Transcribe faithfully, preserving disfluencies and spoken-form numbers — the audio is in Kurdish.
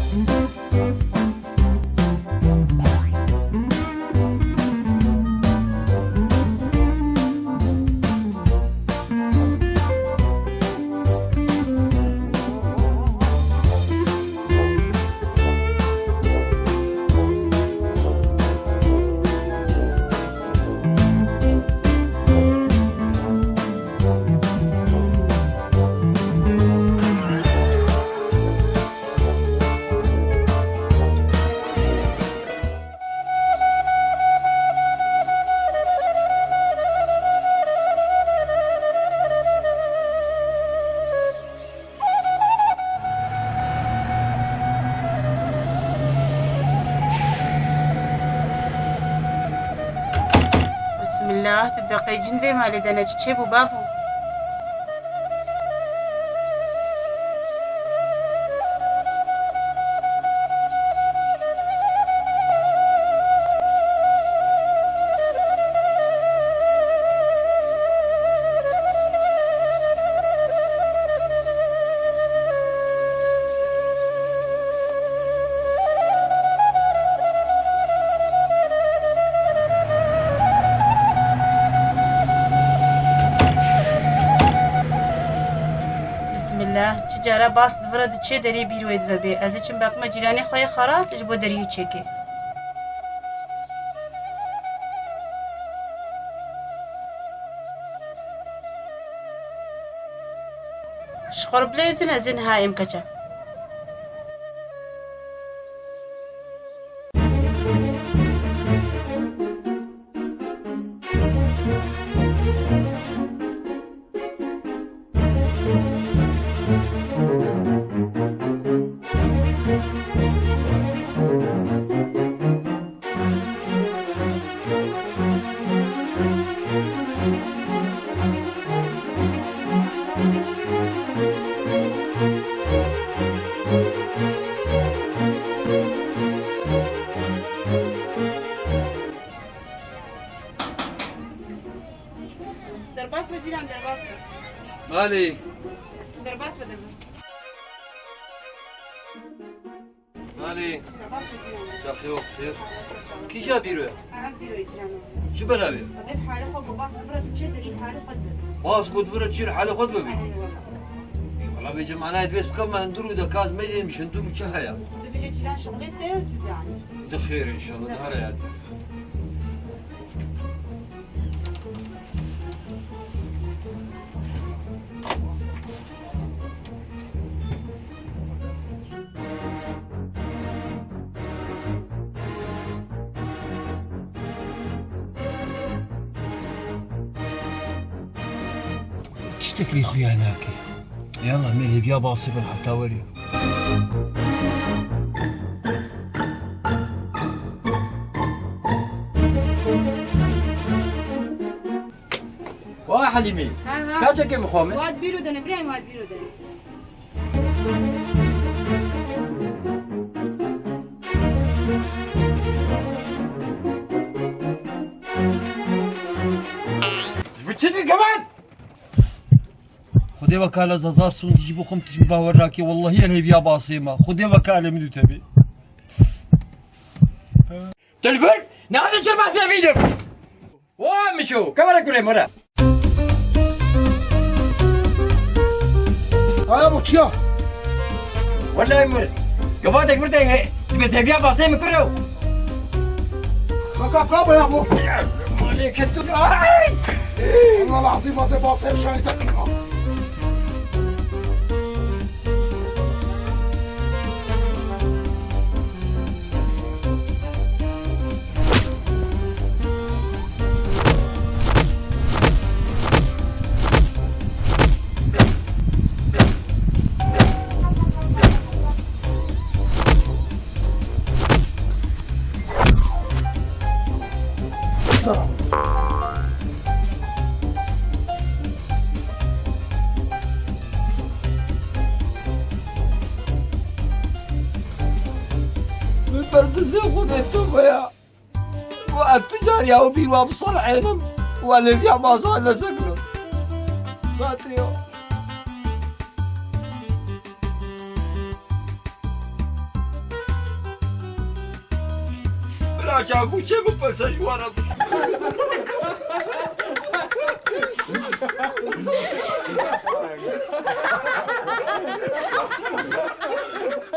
Bismillah, tu deqey cin vê malê de ne, çi çêbû bavo? Bismillah, çi cara bas di vira diçê derê bîroyê dive bê. Ez ê çim beqime cîranê xwe yê xera, tu ji bo deriyê çêkê. Ji xwe re bilêzin, ez ê niha êm keça. Derbas be cîran, derbas be. Malê. Derbas be, derbas. Malê. Derbas be cîran. Çaxê yok, xêr. Kîja bîro ye? Ha, bîro ye cîran. Çi bela wê? Ev hale xwe ku bas divire diçe derî hale xwe di. Bas ku divire çîr hale xwe dibe bî. Eyvallah. Eyvallah, vê cemanayê divês bikim, me hundur û dekaz me yê mişin dur û çi heye? Divê cîran şixulê te û dizanî. Di xêr inşallah, di here ya. Tiştek lê xuya nake. Yallah, me lê viya basê bin heta werê. Wa Helîmî. Her wa. Kaçekê mixwame? Wat bîro dene, birayê wat bîro dene. Bu çi dikemen? Xwedê wekale zazar sûn dijî bixwim, tu jî bawer nake, wellahî em hêviya basê me. Xwedê wekale min dû tebî. Telefon? Ne hadi çirma sevinim. Wa miço, kamera kure mora. Aya bu çiya? Vallahi mor. Gavadek burada he. Be seviya basê mi kuro? Baka kaba ya bu. Maleke tu. Ay! Allah lazim, basê basê şahit. Min berdizê xwe dê tu veya. Wa tu cariya û bîr wa bi sal enim. Wa lê viya baza lezek lo. Xatirê o. Çaku çê bipirse ji we re.